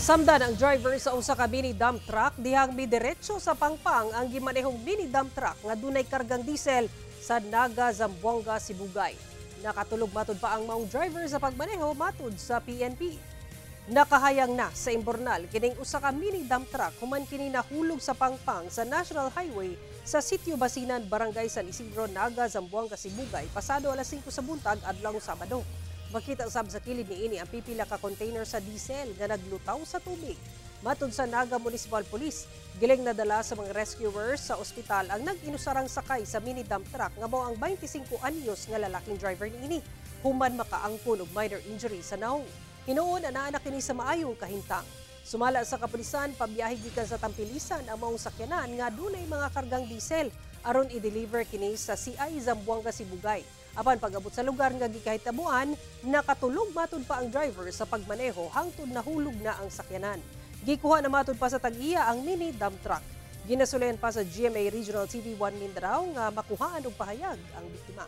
Samdan ang driver sa usa ka mini dump truck dihang midiretso sa pangpang ang gimanehong mini dump truck nga dunay kargang diesel sa Naga, Zamboanga, Sibugay. Nakatulog matud pa ang maong driver sa pagmaneho, matud sa PNP. Nakahayang na sa imbornal kining usa ka mini dump truck human kini nahulog sa pangpang sa National Highway sa Sitio Basinan, Barangay San Isidro, Naga, Zamboanga, Sibugay pasado alas 5 sa buntag adlaw Sabado. Makita sab sa kilid niini ang pipila ka container sa diesel nga naglutaw sa tubig. Matod sa Naga Municipal Police, giling nadala sa mga rescuers sa ospital ang nag-inusarang sakay sa mini dump truck nga mao ang 25 anyos nga lalaking driver niini human makaangkon og minor injury sa nawong. Hinuon anaa na kini sa maayong kahimtang. Sumala sa kapulisan, pabiyahe gikan sa Tampilisan ang maong sakyanan nga dunay mga kargang diesel aron i-deliver kini sa CI Zamboanga Sibugay. Apan pag-abot sa lugar nga gikahitabuan, nakatulog matud pa ang driver sa pagmaneho hangtod nahulog na ang sakyanan. Gikuha na matud pa sa tag-iya ang mini dump truck. Ginasulayan pa sa GMA Regional TV 1 Mindanao nga makuhaan og pahayag ang biktima.